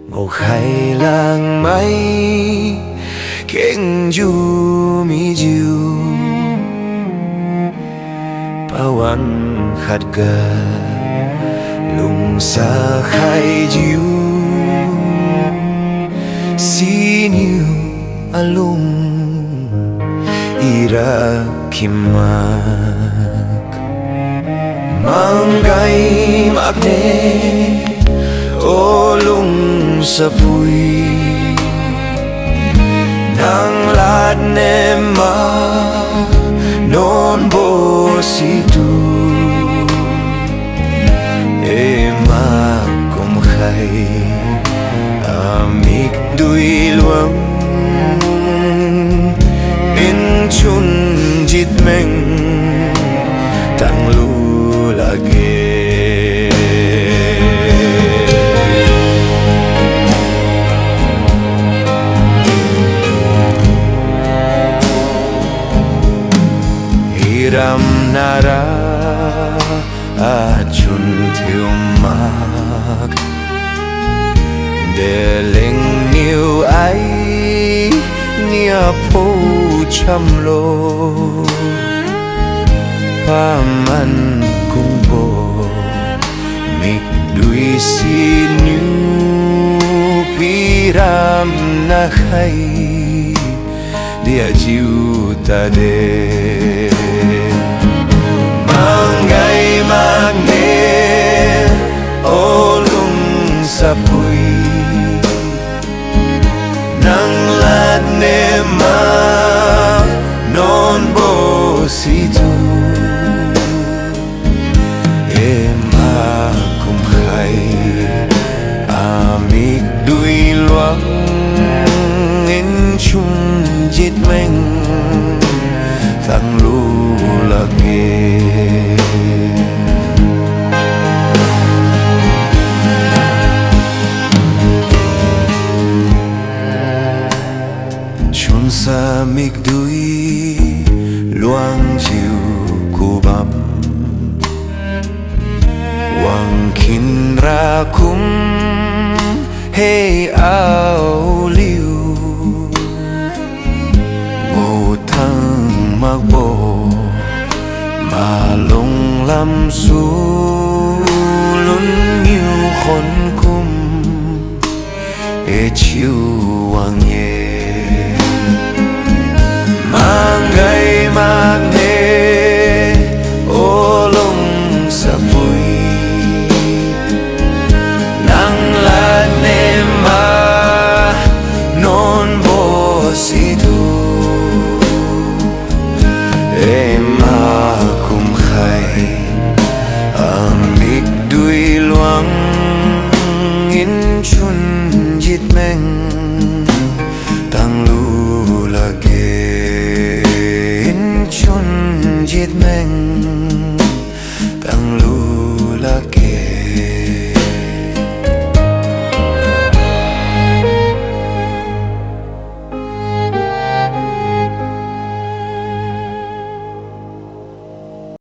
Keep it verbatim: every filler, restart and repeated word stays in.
Ngaokhai langmai kengjiu mijiu, pawan khatga lungsa khaijiu, siniu alung ira khimak. Manggai makne, o lungsapui, nang ladne ma nuanbo situ, e makum khai, amikdui luang nchun jitmeng tanglu lakge. Iram nara achun thiu mak, deleng niu ai nia phu chamlo, paman kungbo mikdui siniu piram nakhai diajiu tade. Manggai makne, o lungsapui, nang ladne ma nuanbo situ, e makum khai, amikdui luang nchun jitmeng tanglu lakge. Chunsa mikdui luang jiu kubam, wangkhin ra kum he aoliu, nguthang makbo malung lamsu lunniu khon kum e chiu wang-e. Manggai makne, o lungsapui, nang ladne ma nuanbo situ, e makum khai, amikdui luang nchun jitmeng tanglu lakge, nchun jitmeng